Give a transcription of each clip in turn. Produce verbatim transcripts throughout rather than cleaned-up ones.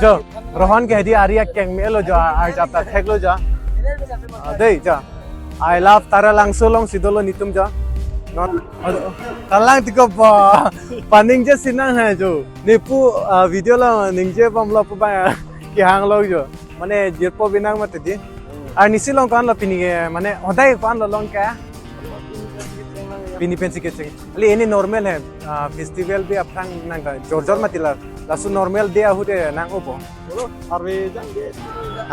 Jo, Rohan ke hedi ari akeng me lo jo, arjap ta thek lo jo. Ah, dei jo. I love Taralangso alongsi dolo netum jo. Non, oh, oh, kalang tiko ba, paningje sinang hai jo. Nepu, ah, video lo ningje bom lo pu ba kehang lo jo. Mane jirpo binang mati di. Arnisi along ko-an lo pini ke, mane hodai ko-an lo along ke. Pini pensi kecheng. Ali ini normal hai, ah, festival bi aphrang nang ka jor jor mati la. Laso normal day ahut ke nang-opo.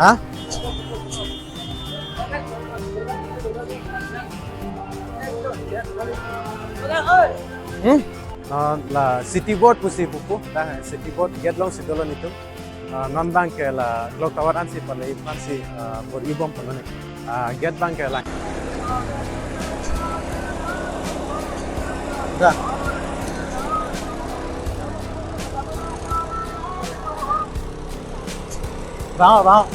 Ha? Hmm? Ah, la city board pusi buku, la city board gate alongsi dolo netum. Ah, non abang ke la clock tower ansi pale iphan si, ah, bor-i bom pulo ne. Ah, gate abang ke la. Da. Bang, bang.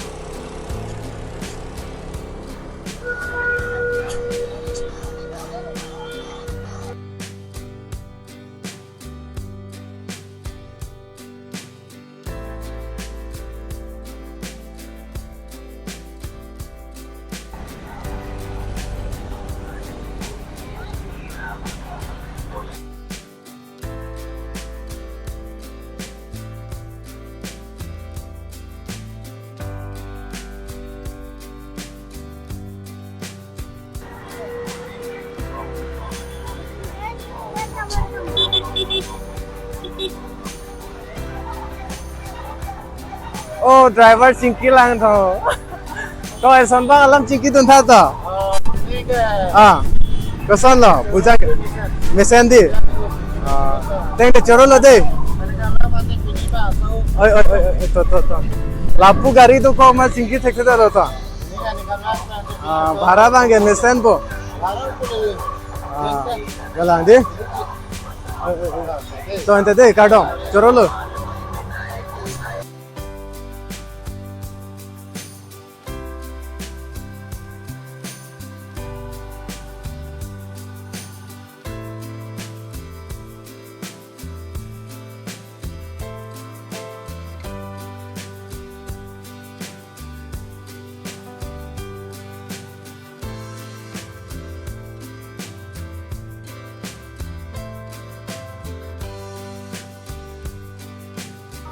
Oh, driver chingki lang tho. Ko eson abang alam chingkidun tha to. Ah, koson lo, puja ke. Mesen di. Ah, teng de choro lo de. Oi, oi, oi, oi, to, to, to. Lapu gari dokok ma chingki thek thek lo to. Ah, bhara abang ke mesenpo. Ah, galang di. To ante de, kardom. Choro lo.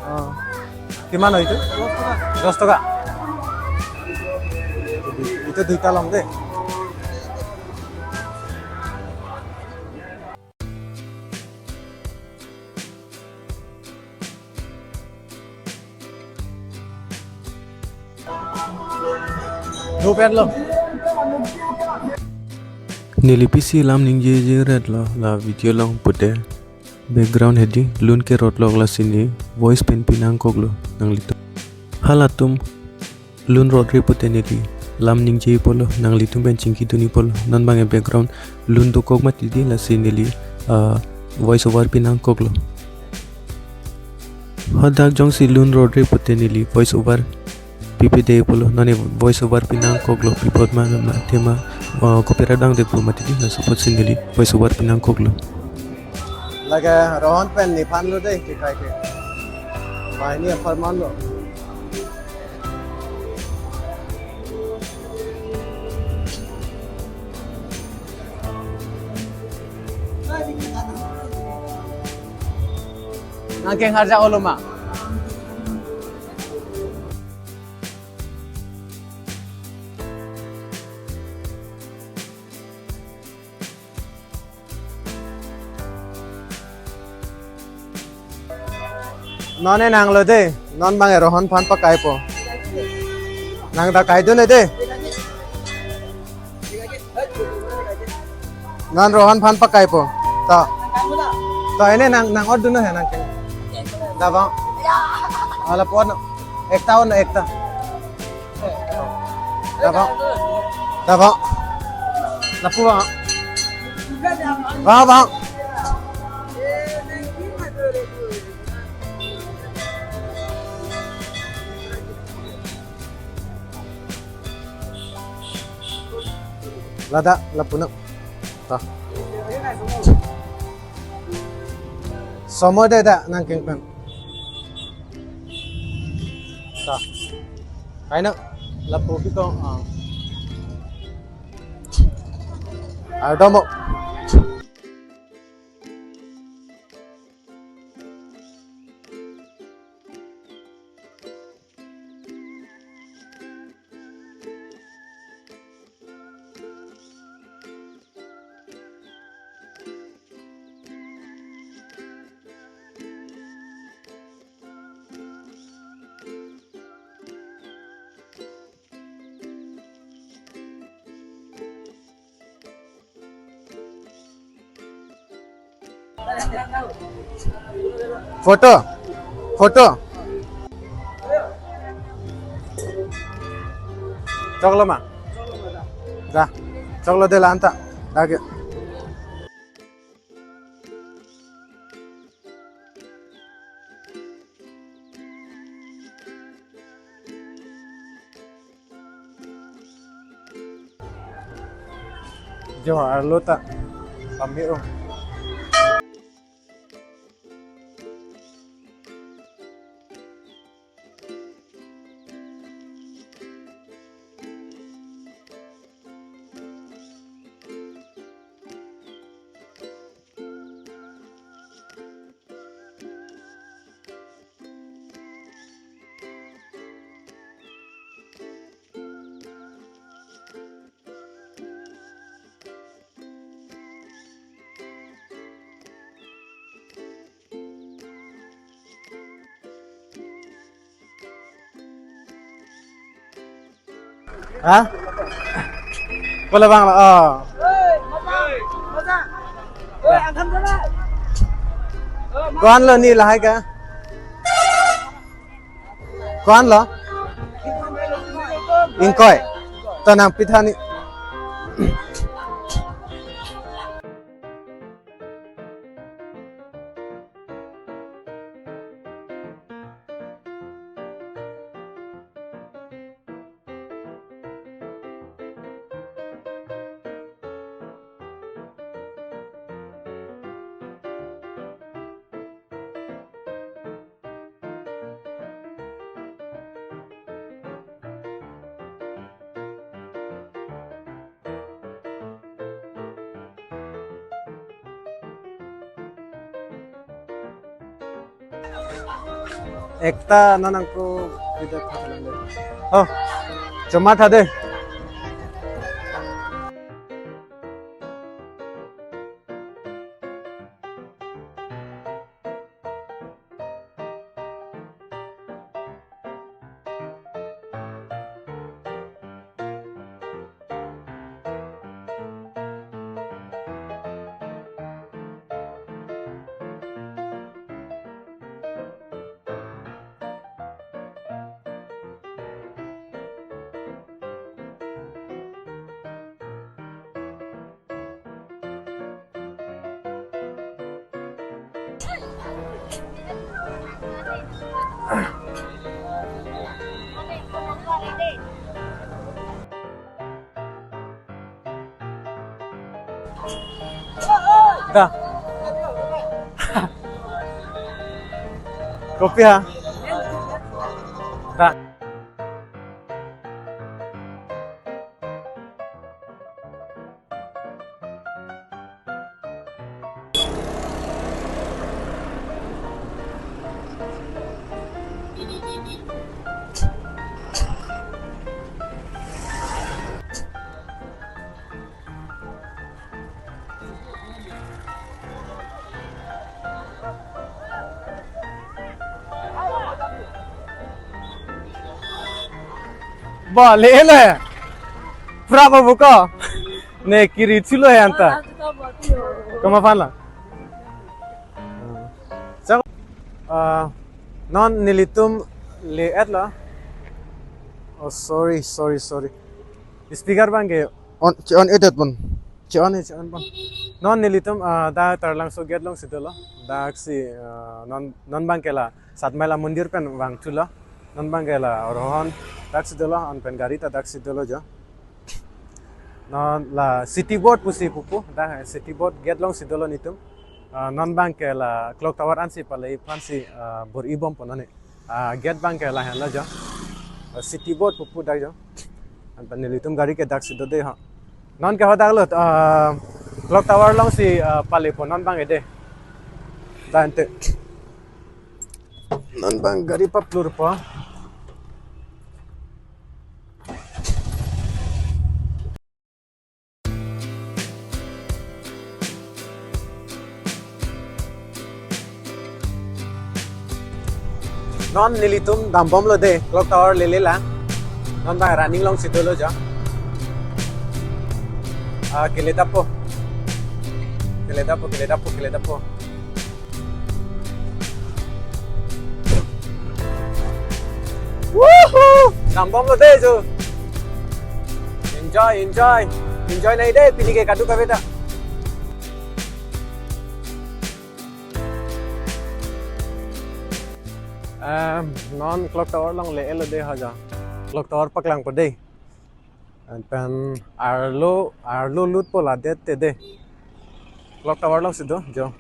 Oh. কিমান হয় এইটো? দহ টকা। এইটো দুইটা ল'ম দেই। Dopet lo. Neli pisi lam ningjeje ret lo la video along pute. Background hedi lun kerot lok lasi ne voice pen pinangkoklo nanglitum. Halatum lun rot-re pute neli lam ningje pulo, nanglitum pen chingkidun-i pulo. Non abang e background lun dokok mati di lasi neli, ah, voice over pinangkoklo. Hadak jongsi lun rot-re pute neli voice over pipe de pulo, non e voice over pinangkoklo, pi apot ma, ma, tema, ah, copyright dang de pu mati di, laso apotsi neli voice over pinangkoklo. Lake Rohan pen nephan lo de, kekai ke. Mai ni apharman lo. Nangkeng harja olo ma? Non e nang lo de, non abang e Rohan aphan pakaipo. Nang ta kaidun e de. Non Rohan aphan pakaipo. Ta. Ta ene nang, nang-otdun he nangke. Dabang. Ala pon. Ekta on, ekta. Dabang. Dabang. Lapu bang. Bang, bang. Lada, lapu na. Ta. Somo de da nangkeng pen. Sa. Kaina lapu pi kong. Ah. Ardom. Photo, photo. Choklo ma? Da. Choklo de la anta. Dake. Jo arlo ta pamir ong. Ha? Bola bang, oh. Ko-an lo ni lahai ke? Ko-an lo? Ingkoi. To nangpi tha ni. Ekta non nangko video tha nang de. Oh, choma tha de. Da. Kopi ha? Da. Ba, le le. Pura ba buka. Ne kiri chulo he anta. Kama phan la. Chak, ah, non nelitum le-et la. Oh, sorry, sorry, sorry. Speaker bang ke on, che-on edet pon. Che-on, che-on pon. Non nelitum, ah, da Taralangso gate along si dolo. Daksi, ah, non, non bang ke la Satmaila Mondir pen vangthulo. Non bang ke la Rohon daksi dolo, an pen gari ta daksi dolo jo. Non la City Board pusi pupo, da City Board gate along si dolo nelitum. Ah, non bang ke la Clock Tower ansi palei aphansi, ah, bor-i bom pon nani. Ah, gate bang ke lahenlo jo. City board pu pu dak jo. Anpen nelitum gari ke daksi do de ha. Non ke hadak lo, ah, clock tower alongsi, ah, palepo non abang ke de. Dante. Non abang gari paplurpo. Non nelitum dambomlo de, clock tower lele lang. Non abang running alongsi dolo jo. Ah, kele dapo. Kele dapo, kele dapo, kele dapo. Woohoo! Dambomlo de jo. Enjoy, enjoy. Enjoy nai de, pini ke kadokave ta. Em, non clock tower along le-etlo de ha jo. Clock tower paklangpo de. Anpen arlo, arlo lutpo ladet te de. Clock tower alongsi do jo.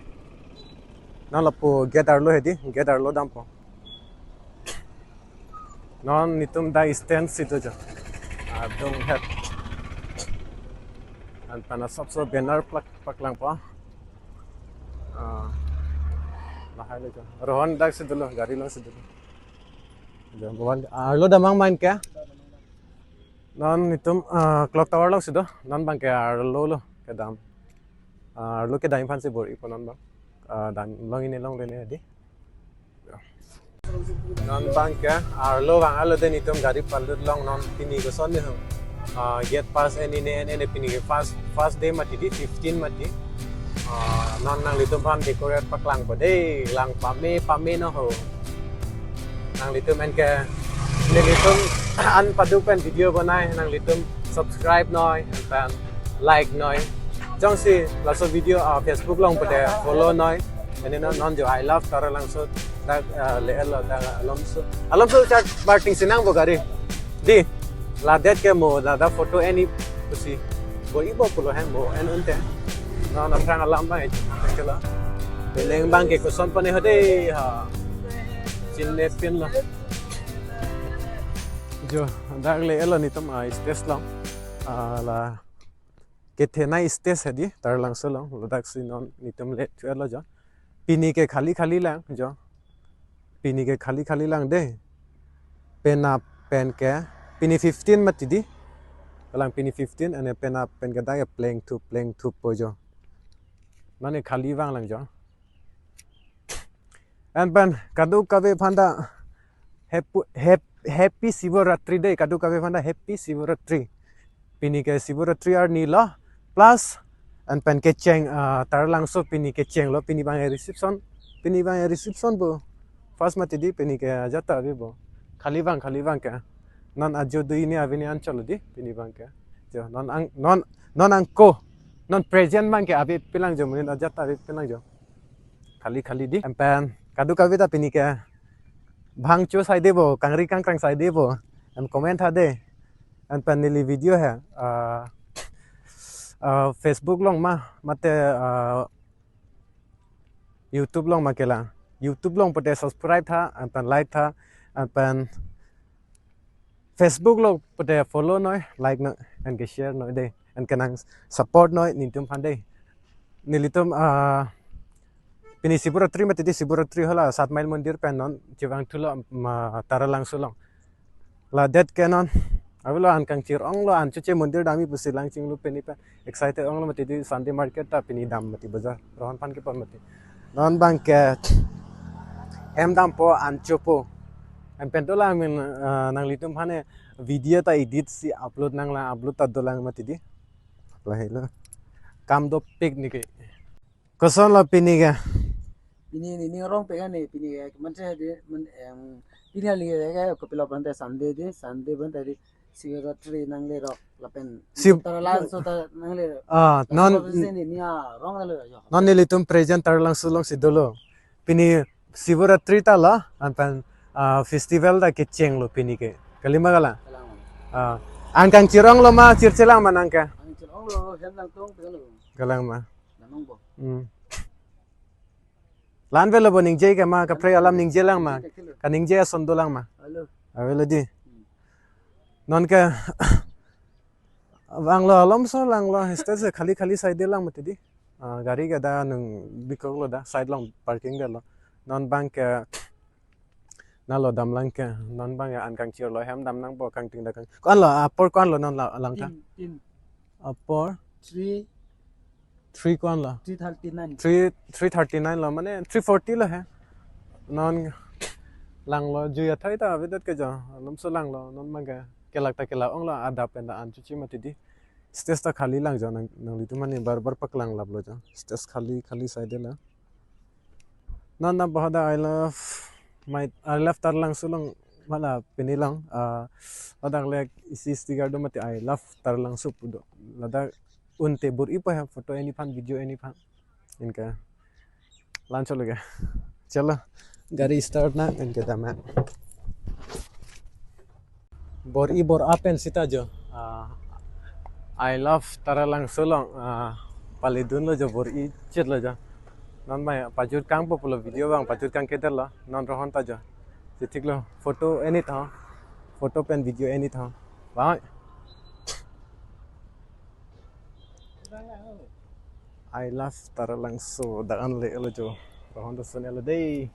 Non lapu gate arlo hedi, gate arlo dampo. Non netum dak stand si do jo. Adung het. Anpen asapso banner plak paklangpo. Ah, lahai lo jo. Rohon daksi dolo, gari alongsi dolo. Jo, bohan arlo damnang ma anke. Non netum, ah, clock tower alongsi do. Non abang ke arlo lo kedam. Ah, arlo kedam aphansi bor-ipo non abang. Ah, dam long ini longle ne di. Non abang ke arlo vanglo de, netum gari palut long non pini koson ne ho. Ah, gate pass en-e ne en-e ne, pini ke first, first day mati di, fifteen mati. Ah, non nanglitum aphan decorate paklangpo de, lang pame pame no ho. Nanglitum anke, nelitum an paduk pen video bonai, nanglitum subscribe noi, anpen like noi. Jongsi laso video, ah, Facebook along pute follow noi. Ini non, non jo I love Taralangso dak, ah, le-etlo dak alomso. Alomso char parking sinang bo gari. Di, ladet ke mo, ladak photo en-e pusi. Bor-ipo pulo he, mo en unte. Non aphrang alam abang, eh, kelo. Beleng abang ke koson pone ho de ha. Chinepinlo. Jo, dak le-etlo netum, ah, stage along. Ah, la kethenei stage hedi, Taralangso along, ladaksi non netum le-etlo jo. Pini ke khali khali lang jo. Pini ke khali khali lang de. Penap pen ke, pini fifteen mati di. Kalang pini fifteen, ane penap pen ke dak plengthup, plengthuppo jo. Mane khali vanglang jo. Anpen kadokave aphan ta hep-, hep-, Happy Shivaratri de, kadokave aphan ta Happy Shivaratri. Pini ke Shivaratri arni lo, plus anpen kecheng, ah, Taralangso pini kechenglo, pini abang reception, pini abang reception bo. First mati di, pini ke ajat ta ave bo. Khali vang, khali vang ke. Non ajo do ini ave ni anchot lo di, pini abang ke. Jo, non ang, non, non angko, non present abang ke avepinlang jo, monit ajat ta avepinlang jo. Khali khali di. Anpen kadokave ta pini ke bhang cho sai de bo, kangri kangkrang sai de bo. Em comment tha de. Anpen neli video he, ah, ah, Facebook along ma, mate, ah, YouTube along ma kelang. YouTube along pute subscribe tha, anpen like tha, anpen Facebook along pute follow noi, like noi, anke share noi de, anke nang support noi netum aphan de. Nelitum, ah, pini Shivaratri mati di, Shivaratri hala Saat Mile Mandir pen non chevangthulo, ma, Taralangso along. Ladet ke non avelo, an kangchir onglo, an choche mandir damji pusi lang chinglu pini pen. Excited onglo mati di, Sunday market ta pini dam mati, bazar Rohan aphan kepon mati. Non abang ke hem dampo, an chopo. Anpen dolang min, eh, nanglitum aphan video ta edit si upload nanglang, upload ta dolang mati di. Lahelo. Kam dopik neke. Kosonlo pini ke? Pini ni, ni rong pe kan ni, pini ke, man se di, man, em, pini ali ke, ke, kopilo pante Sunday di, Sunday pante di, Shivaratri nangle rok, lapen, Shiv- Taralangso ta nangle rok. Ah, non, Taralangso ni, ni arong nangle rok, yo. Non nelitum present Taralangso alongsi dolo. Pini Shivaratri ta lo, anpen, ah, festival ta kechenglo pini ke. Kalima kalang? Kalang. Ah, an kangchir onglo ma, chirchelang ma nang ke? Kangchir onglo, hem nangtong, pe lo. Kalang ma. Nanong bo. Hmm. La-an avelo bo ningje ke ma, kaprek alam ningje lang ma. Ningje ke lo. Kaningje ason dolang ma. Alo. Avelo di. Hmm. Non ke vanglo, alomso langlo, stage khali khali side lang mati di. Ah, gari ke dak nung bikoklo, dak side along parking detlo. Non abang ke nalo damlang ke, non abang ke an kangchirlo, hem dam nangpo kangting dak kang. Ko-anlo, apor ko-anlo non la, langtha? Tin, tin. Apor? Three. Three ko-anlo? Three thirty-nine. Three, three thirty-nine lo, mane three forty lo he. Non langlo, jui athai ta avedet ke jo, alomso langlo, non abang ke kelak ta kelak onglo, adap pen ta an chuchi mati di. Stage ta khali lang jo, nang, nanglitum mane bar bar paklang laplo jo. Stage khali, khali side la. Non na bohoda I love my, I love Taralangso along mala pini lang, ah, ladak le isi sticker do mati, "I love Taralangso" pu do. Ladak un te bor-ipo he, photo en-i aphan, video en-i aphan. Anke la-anchot lo ke. Chalo, gari start nang, anke dam nang. Bor-i bor-a pen sita jo. Ah, I love Taralangso along. Ah, pali dunlo jo, bor-i chetlo jo. Non abang pajut kangpo pulo, video abang pajut kangkedetlo. Non Rohon ta jo. Chethiklo, photo en-i tha. Photo pen video en-i tha. Bang. I love Taralangso, dak an le-lo jo. Rohon ta son-elo dei.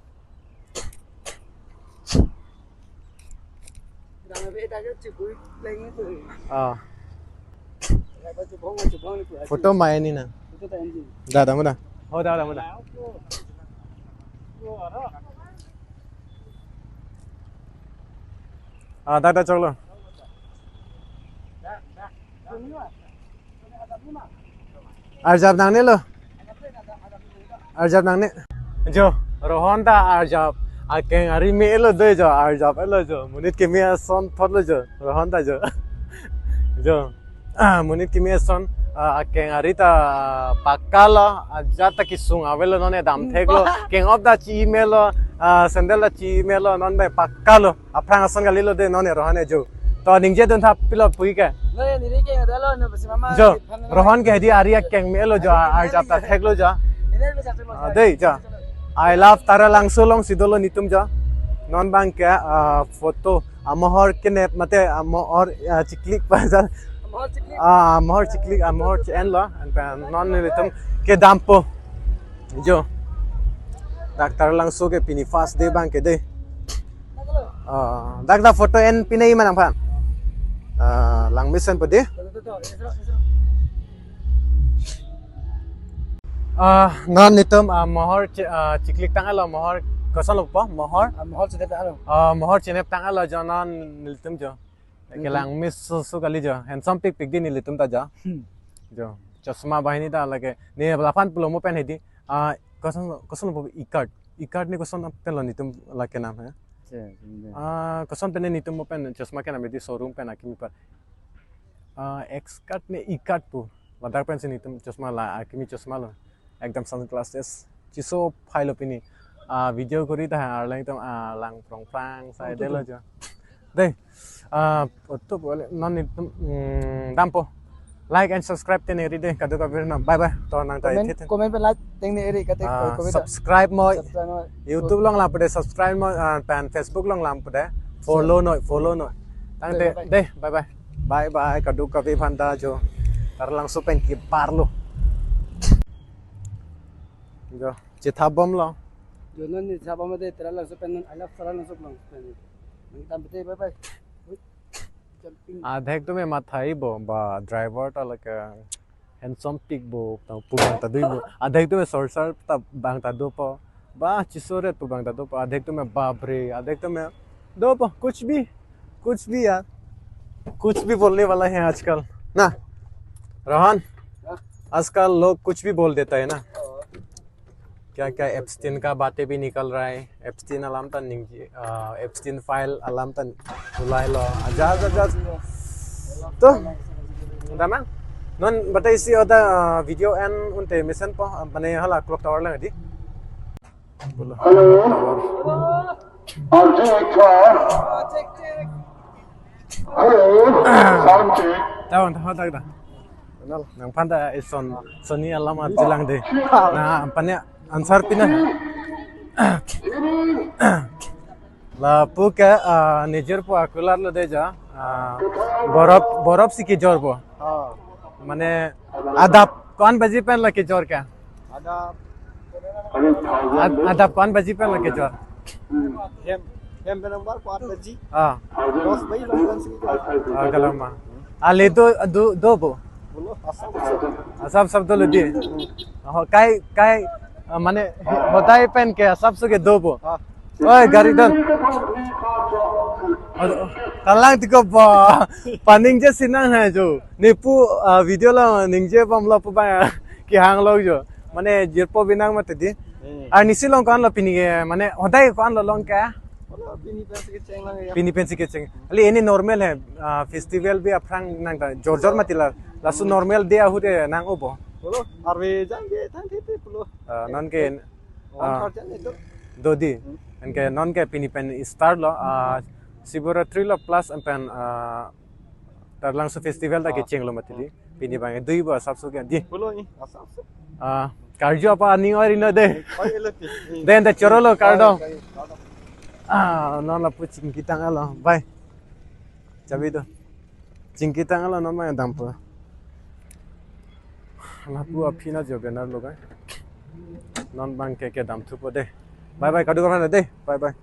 Ah. Photo ma en-i nang. Da, da, da. Oh, da, da, da. Ah, da, da, choklo. Arjap nangnelo. Arjap nangne. Jo, Rohon ta arjap akeng ari me-elo dei jo, arjap-elo jo. Monit keme ason thotlo jo, Rohon ta jo. Jo. Ah, monit keme ason, ah, akeng ari ta pakka lo, ajat ta kesung avelo, non edam theklo. Keng-op ta chi-melo, ah, sandal ta chi-melo, non abang pakka lo. Aphrang ason kalilo dei non e Rohon e jo. To ningje dun tha pilo puke. No, ye niri ke ngadalo, no, besi mama, Jo, di phan Rohon ke hedi ari akeng me-elo jo, arjap ta theklo jo. Ini bisa cuma Ah, dei jo. I love Taralangso alongsi dolo netum jo. Non abang ke, ah, photo, amohor kenep mate, amohor, ah, chiklik pa jo. Amohor chiklik. Ah, amohor chiklik, amohor chen lo. Anke non netum kedampo. Jo. Dak Taralangso ke pini first day abang ke dei. Ah, dak ta photo en pinai ma nangphan. Ah, langmesenpo dei. Ah, non netum, ah, mohor chi-, ah, chiklik tanglo, mohor kosonlo po, mohor? Ah, mohor chinep tanglo. Ah, mohor chinep tanglo jo non nelitum jo. Nelitum. Kelang mis su, su kali jo. Handsome pikpik dei nelitum ta jo. Hmm. Jo. Chosma banghini ta lake. Ne laphan pulo mo pen hedi. Ah, koson, kosonpo, e-card. E-card ne koson pen lo netum lake nam he. Che, che. Ah, koson pen netum mo pen chosma kenam hedi showroom pen akimi apar. Ah, X card ne e-card pu. Ladak pensi netum chosma la, akimi chosma lo. Ekdam sunglasses. Chiso phai lo pini. Ah, video kori ta arleng tum, ah, lang prong prang sai Oto delo to. Jo. Dei. Ah, oto bole non netum, mm, dampo. Like and subscribe tengneri dei, kadokave na. Bye bye. To nang ta Comment, ithe. Comment pen like tengneri kate Ah, comment. Subscribe mo. Subscribe mo. YouTube along lang pulote subscribe mo, ah, pen Facebook along lang pulote follow noi, follow noi. Tangte, Bye bye. Dei, bye bye. Bye bye, kadokave aphan ta jo. Taralangso pen keparlo. Jo, chethabomlo. Jo non ne chethabom dei, Taralangso pen non, I love Taralangso along pen. Nang tam bete, bye bye. Hui. Jumping. Adhek atum mathai bo, ba driver ta lake handsome pik bo, ta pu abang ta dui bo. Adhek atum sorsar ta abang ta dopo. Ba chisoret pu abang ta dopo. Adhek atum bapre, adhek atum dopo. कुछ भी, कुछ भी यार, कुछ भी बोलने वाला है आजकल ना, रोहन? हाँ? आजकल लोग कुछ भी बोल देता है ना। क्या क्या एप्स्टीन का बातें भी निकल रहा है। Epstein alam ta ningje, ah, Epstein file alam ta ulailo. Aja, aja, aja. To, damang. Non bata isi hoda, ah, video en unte mesenpo, ah, mane hala clock tower lang di. Hello. Hello. Sound check. Tawon, tawon, tawon, tawon. Nangphan ta ison, Sony alam arjulang dei. Na, aphan ne answer pina. Lapu ke, ah, nejirpo akular lo dei jo. Ah, borop, borop si kejorpo. Oh. Mane adap ko-an baji pen la kejor ke? Adap. Ad-, adap ko-an baji pen la kejor? Hem, hem pen number ko-an baji? Ah. Dos baji lo kan si kejor. Ah, kalau ma. Ale do, do, dopo? Pulo, asap, asap. Asap, asap dolo dei. Oh, kai, kai, ah, mane, hodai pen ke asap so ke dopo? Ah. Oi, gari don. Aduh, kalang tiko ba. Paningje sinang hai jo. Nepu, ah, video lo ningje bom lo pu ba kehang lo jo. Mane jirpo binang mati dei. Hmm. Arnisi along ko-an lo pini ke, mane hodai ko-an lo long ke? Wala, pini pensi kecheng lang ya. Pini pensi kecheng. Ali ini normal hai, ah, festival bi aphrang nang ta jor jor mati la. Laso normal dei ahut ke nang-opo? Pulo, arve jang ke thang thete pulo. Ah, non ke, one ah, thousand itu. Do dei. Hmm. Anke non ke pini pen start lo, ah, Shivratri lo plus anpen, ah, Taralangso festival ta, ah, kecheng lo mati dei. Pini bang dui bo asap so ke dei. Pulo ni, asap so. Ah, karju apa ani ori no dei. Oi, elo ti. Den de choro lo kardom. Oi, oi, kardom. Ah, non lapu chingki tang alo. Bye. Chabi do. Chingki tang alo non ma dampo. Lapu aphi na jo benar lo kai. Non bang ke kedam thupo dei. Bye bye, kadu kar dei. Bye bye.